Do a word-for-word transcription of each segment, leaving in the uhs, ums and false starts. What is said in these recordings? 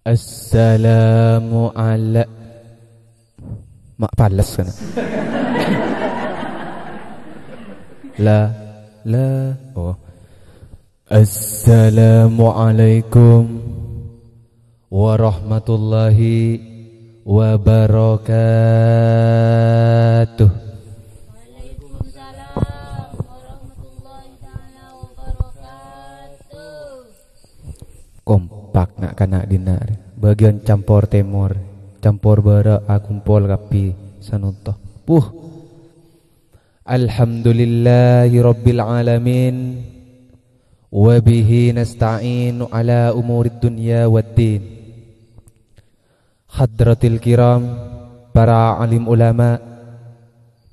Assalamu ala-, ma' pales kan? La, la, oh. Assalamualaikum warahmatullahi wabarakatuh. Waalaikumsalam warahmatullahi taala wabarakatuh. Kompak na'-kana' dinna' rè. Bagian campor tèmor, campor bârâ' akompol kabbhi sanonto. Puh. Alhamdulillahirabbil alamin. Wa bihi nasta'inu ala umurid dunya waddin. Hadratil kiram, para alim ulama,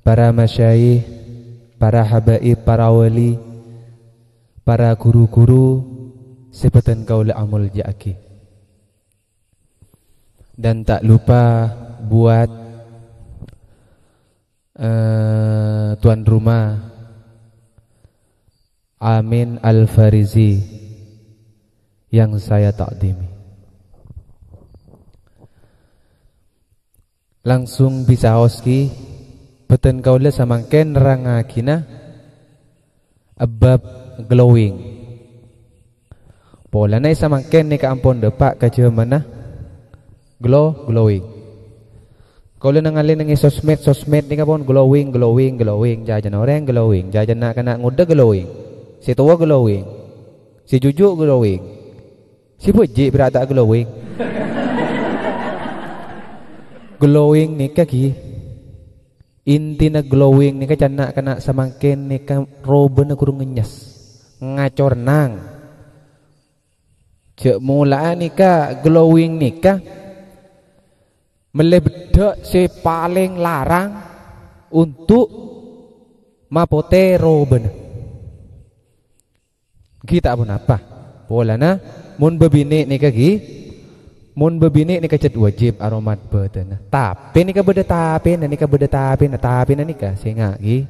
para masyayikh, para habaib, para wali, para guru-guru sè bhâdhân kaulâ amolja'aghi. Dan tak lupa buat, eh, tuan rumah Amin Al-Farizi yang saya takdimi. Langsung bisaos ghi, bhâdhân kaulâ samangkèn nerrangaghina bab glowing. Polana è samangkèn nèka ampon dâpa' ka jhâmanna glo-, glowing. Kaulâ nangale'è neng è sosmed, sosmed nèka pon glowing, glowing, glowing. Jhâjhâna orèng glowing, jhâjhâna na'-kana' ngodâ glowing. Sè towa glowing. Sè juju' glowing. Sè bâji' bhârâ' ta' glowing. Glowing nèka ghi. Intina glowing nèka ca'na kana' samangkèn nèka robâna ghuru ngennyes, ngacornang. Jhâ' mola'a nèka glowing nèka mellè beddhâ' sè palèng larang untuk mapotè robâna. Ghi ta' ponapa. Polana, mon bâbinè' nèka ghi, mon bâbinè' nèka cè' wajib aromat bâdânna. Tapè nèka bâdâ tapèna, nèka bâdâ tapèna, tapèna nèka, sènga' ghi.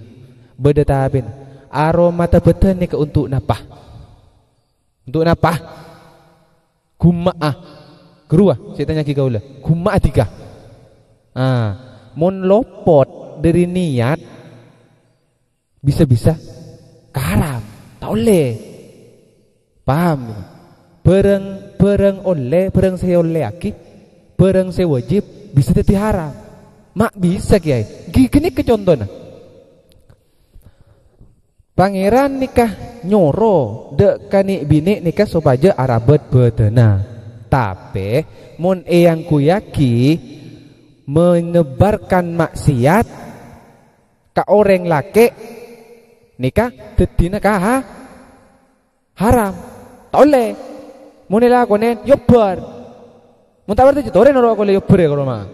Bâdâ tapèna. Aromata bâdân nèka untuk napa? Untuk napa? Gumma'a. Ghâruwa, sè ètanya'aghi kaulâ. Gumma'a dhika. Ah, mon lopot dâri niat, bisa-bisa ka haram. Ta' ollè. Paham? Bhârâng, bhârâng ollè, bhârâng sè èollèyaghi, bhârâng sè wajib bisa dhâddhi haram. Ma' bisa, Kèyaè. Ghi ghânèka contona. Pangèran nèka nyoro dâ' ka nè'-binè' nèka sopajâ arabât bâdânna. Tapè, mon èangghuyyaghi menyebarkan maksiat, ka orèng lakè' nèka dhâddhina kaha-, haram. Ta' ollè. Mon èlakonè, èobbhâr. Mon ta' parcajâ torè noro' kaulâ èobbhâr yâ, kaulâ ma'.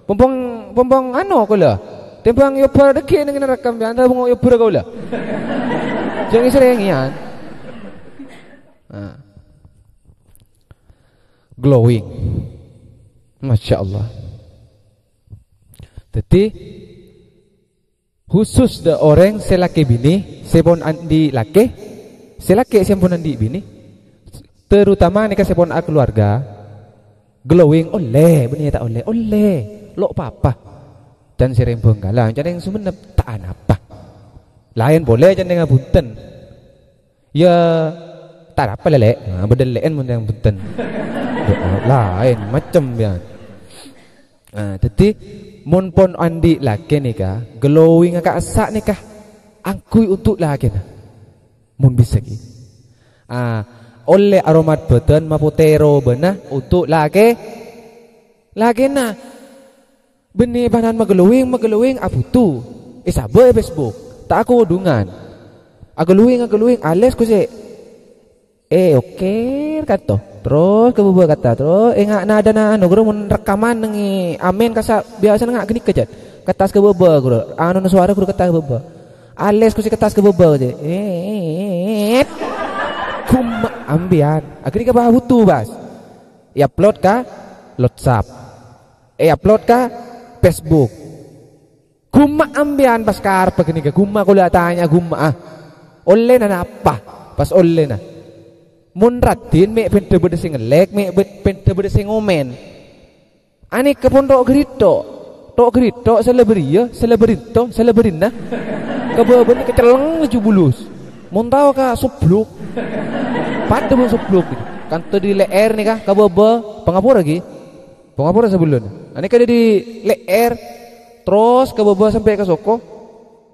Pompong, pompong ano kaulâ. Tèmbhâng èobbhâr dhâggi' neng naraka, sampèyan ta' bângo èobbhâr kaulâ. Jhâ' ngè-sèrèngngèyan. Nah. Glowing. Masya Allah. Dhâddhi, Khusus dâ' orèng sè lakè binè, sè pon andi' lakè, sè lakè sè pon andi' binè, terutama nèka sè pon akaluwarga, glowing ollè, bânnè ta' ollè? Ollè, lo' papa. Can sè rembhâng kala, can rèng Songennep, ta' anapa. Laèn polè can rèng Abunten. Ya, ta' arapa, Lè'. Nah, bâdâ lè'en mon yang bhunten. Laèn macem, ya. Nah, dhâddhi, mon pon andi' lakè nèka, glowing ka'issa' nèka, angghuy untuk lakèna. Mon bisa, ghi. Ah, ollè aromat bâdân mapotè robâna untuk lakè-, lakèna. Bânnè bâ'na maglowing, maglowing abhuto. Èsabâ' è Facebook. Ta' akodhungan. Aglowing, aglowing, alès kosè. Eh, oke, kato. Terros ka bâbâ kata. Terros, enga' nadâna anu, ghuru mon rekaman neng è Amin kasa' biyasana nga' ghânèka, Jat. Kertas ka bâbâ, ghuru. Anu, sowara ghuru kertas ka bâbâ. Alès kosè kertas ka bâbâ, kosè. Eh, gumma' ambiyân. Aghârika bâ' abhuto, Bas. È-upload ka WhatsApp. È-upload ka Facebook. Gumma' ambiyân pas karebbhâ ghânèka, gumma' kaulâ atanya gumma'a. Ollèna napa? Pas ollèna. Mon raddhin me' bhendhâ bâdâ sè ngellek, me' bâ-, bhendhâ bâdâ sè ngomen. Anèka pon tok-ghâri tok. Tok-ghâri tok, sala bâriyâ, sala bârinto, sala bârinna. Ka bâbâna kacelleng laju bulus. Mon tao ka soblok. Padâ bân soblok gitu. Kanto dâri lè'èr nèka, ka bâbâ, pangapora ghi. Pangapora sabellunna. Anèka dâri lè'èr, terros ka bâbâ sampè' ka soko.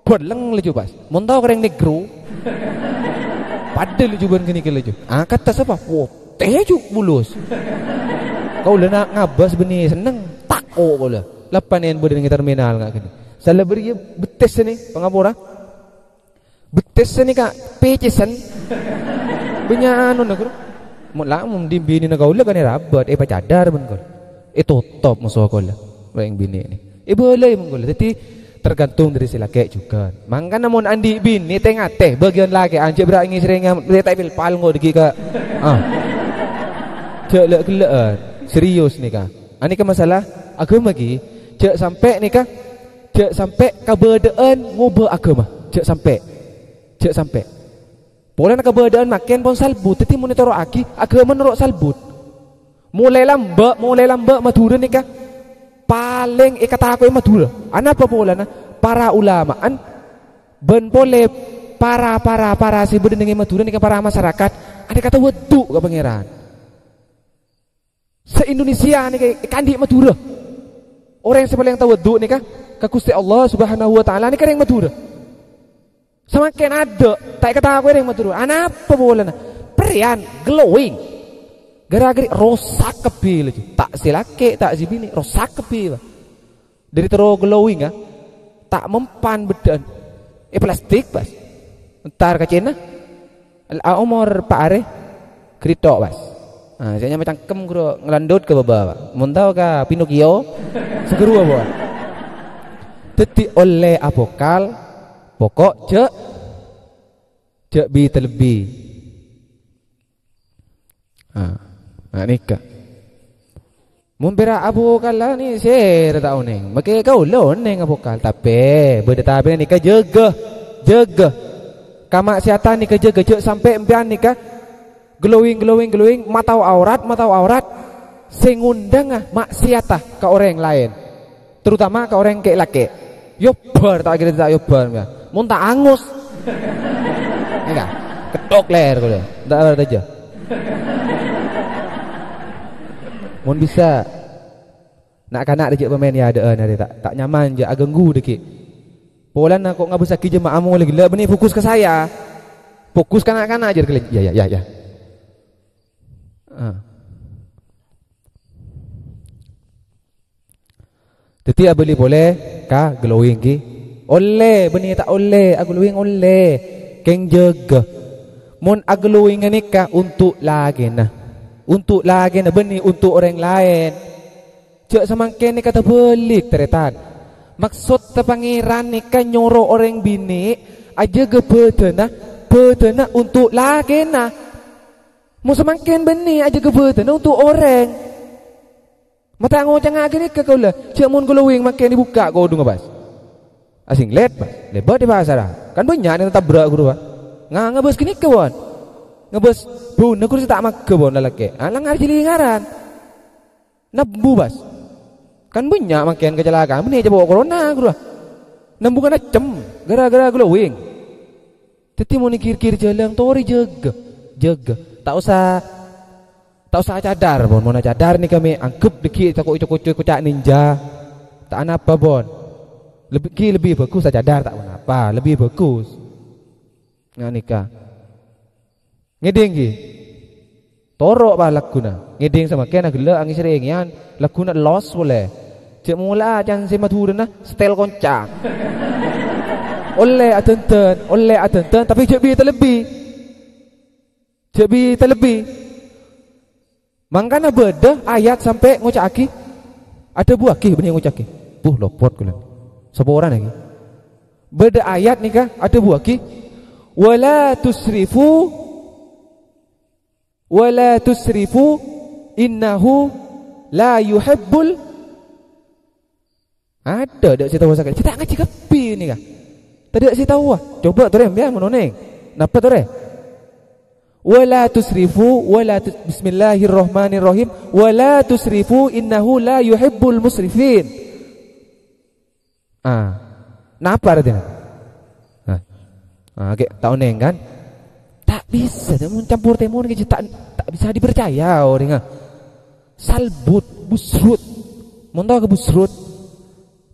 Bâlâng laju pas. Mon tao ka rèng negro. Padâ laju bân ghânèka laju. Angkat tas apa? Potè laju bulus. Kaulâ na' ngabâs bânnè senneng. Tako' kaulâ. La panèn bâdâ neng terminal nga' ghânèka. Sala bâriyâ bettès nè, pangapora. Bettès nè ka pècèsan. Bânnya' anu negro. Mon la, mon dhi binèna kaulâ kan èrabat, èpacadar bân kaulâ. Ètotop moso kaulâ. Rèng binè' nè. Èbâlâi mon kaulâ. Dhâddhi, tergantung dâri sè lakè' jhughân. Mangkana mon andi' binè tè-ngatè, bâgiyân lakè'an jhâ' bârâ' ngèsrèngè, ta' pèl-pal ngo' dhâggi' ka. Ah. Jhâ' la'-ghellâ'ân. Serius nèka. Anèka masalah aghâma ghi. Jhâ' sampè' nèka, jhâ' sampè' kabâdâ'ân ngobâ aghâma. Jhâ' sampè'. Jhâ' sampè'. Polana kabâdâ'ân makèn pon salbut, dhâddhi mon ètoro'aghi, aghâma noro' salbut. Molaè lambâ', molaè lambâ' Madhurâ nèka palèng èkatako'è Madhurâ. Anapa polana? Para ulama'an bân polè para, para, para sè bâdâ neng è Madhurâ nèka, para masarakat, adâ' katawaddhu ka Pangèran. Sa-Indonesia nèka èkaandi' Madhurâ. Orèng sè palèng tawaddhu nèka ka Ghustè Allah Subhanahu wa Ta'ala nèka rèng Madhurâ. Samakèn adâ', ta' èkatako'è rèng Madhurâ. Anapa polana? Perrèyan, glowing. Gara-gara rosak kabbhi laju. Ta' sè lakè', ta' sè binè', rosak kabbhi, Pak. Dâri terro glowing, ah. Ta' mempan beddhâ'ân. È plastik, pas. Entar ka Cina. A-, omor pa' arè. Ghâri tok, pas. Ah, sè nyama cangkem ghuru ngalandhut ka bâbâ, Pak. Mon tao ka Pinocchio, saghâruwa, Pak. Dhâddhi ollè abokal, pokok jhâ', jhâ' bi-talebbi. Ah, nah, nèka. Mon pèra' abokal la nè, sèra ta' onèng. Makè kaulâ onèng abokal, tapè bâdâ tapèna nèka jâgâ, jâgâ. Kamaksiatan nèka jâgâ, jhâ' sampè' empèyan nèka glowing, glowing, glowing, matao aurat, matao aurat, sè ngondhânga maksiatta ka orèng laèn. Terutama ka orèng kè-, lakè'. Yobhâr, ta' kèra ta' yobhâr, ya. Mon ta' angus. Enggak. Kettok lèr kaulâ. Ta' artèya. Mon bisa, na'-kana' rèya pamèn ya adâ'ân arè ta', ta' nyaman, jhâ' aghânggu dhâggi'. Polana ko' ngabâssaghi jemaah mon la ghellâ' bânnè fokus ka saya. Fokus ka na'-kana' jâr kèlèng. Ya, ya, ya, ya. Ah. Dhâddhi abâli polè ka glowing ghi. Ollè, bânnè ta' ollè, aglowing ollè. Kèng jâgâ. Mon aglowing nèka untuk lakèna. Untuk lakèna, bânnè untuk orèng laèn. Jhâ' samangkèn nèka tabâlik, tarètan. Maksodda Pangèran nèka nyoro orèng binè' ajâgâ bhâdhânna, bhâdhânna untuk lakèna. Mon samangkèn bânnè ajâgâ bhâdhânna untuk orèng. Mata ngoca'aghi nèka kaulâ, jhâ' mon glowing makè èbukka' kodhungnga, pas. Asinglet, pas. Lèbât è pasara. Kan bânnya' nè tabrak ghuru, Pak. Nga-, ngabâs ghânèka, pon. Ngabâs bâuna ghuru sè ta' maghâ, pon, lalakè'. Ah, langngar jhâ' lingngaran. Nembu, pas. Kan bânnya' makèn kacelakaan, bânnè ècapo' corona, ghuru. Nembu kan naccem, gara-gara glowing. Dhâddhi mon è gir-gir jhâlân, torè jâgâ. Jâgâ. Ta' osa Ta' osa acadar, pon. Mon acadar nèka mè' angghep dhâggi' tako'-, tako' koca' ninja. Ta' anapa, pon. Lebbi, lebbi bhâghus acadar, ta' anapa, lebbi bhâghus. Nga' nèka. Ngèdhing, ghi. Toro' pa lagghuna. Ngèdhing samangkèn aghellâ' angèng sèrèngèyan. Lagghuna los polè. Jhâ' mola'a can sè Madhurâna, setel konca. Ollè adhândhân, ollè adhândhân, tapè jhâ' bi-talebbi. Jhâ' bi-talebbi. Mangkana bâdâ ayat sampè' ngoca'aghi, adhâbuwâghi bânnè ngoca'aghi. Buh, lopot kaulâ. Saporana ghi. Bâdâ ayat nèka adhâbuwâghi, "Wa la tusrifu, wa la tusrifu, innahu la yuhibbul." Adâ', adâ' sè taowa sakalè. Cè' ta' ngajhi kabbhi nèka. Tadâ' sè taowa. Coba torè, empèyan mon onèng. Napa torè? "Wa la tusrifu, wa la tu-, bismillahirrahmanirrahim. Wa la tusrifu innahu la yuhibbul musrifin." Ah, napa artèna? Nah. Ah, ghi' ta' onèng, kan? Ta' bisa, mon campor tèmon ghi' ta', ta' bisa dipercaya orèngnga. Salbut, busrut. Mon tao ka busrut?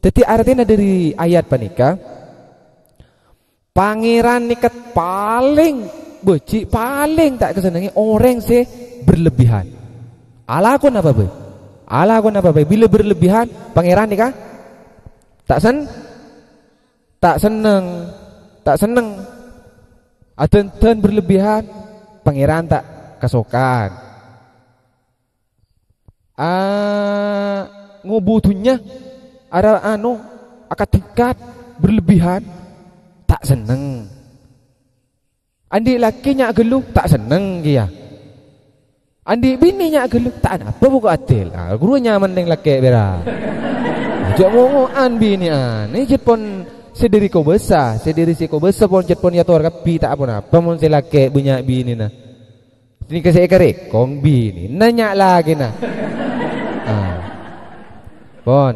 Dhâddhi artèna dhâri ayat panèka, Pangèran nèka palèng bâji', palèng ta' èkasennengngè orèng sè berlebihan. Alako napa bhâi? Alako napa bhâi? Bilâ berlebihan, Pangèran nèka ta' sen-, ta' senneng, ta' senneng. Adhândhân berlebihan, Pangèran ta' kasokan. Ah, ngobu dhunnya, ara-, anu, akad-dingkat, berlebihan, ta' senneng. Andi' lakè nya' ghâllu, ta' senneng kèya. Andi' binè nya' ghâllu, ta' anapa pokok adil. Ah, ghuru nyaman neng lakè' bhârâ. Jhâ' mongo'an binè'an. Nè jhât pon sè dhâri kobâsa, sè dhâri sè kobâsa pon jhât pon èyator kabbhi, ta' ponapa mon sè lakè' bânnya' binèna. Nèka sè èkarèkong binèna nya' lakèna. Ah. Pon.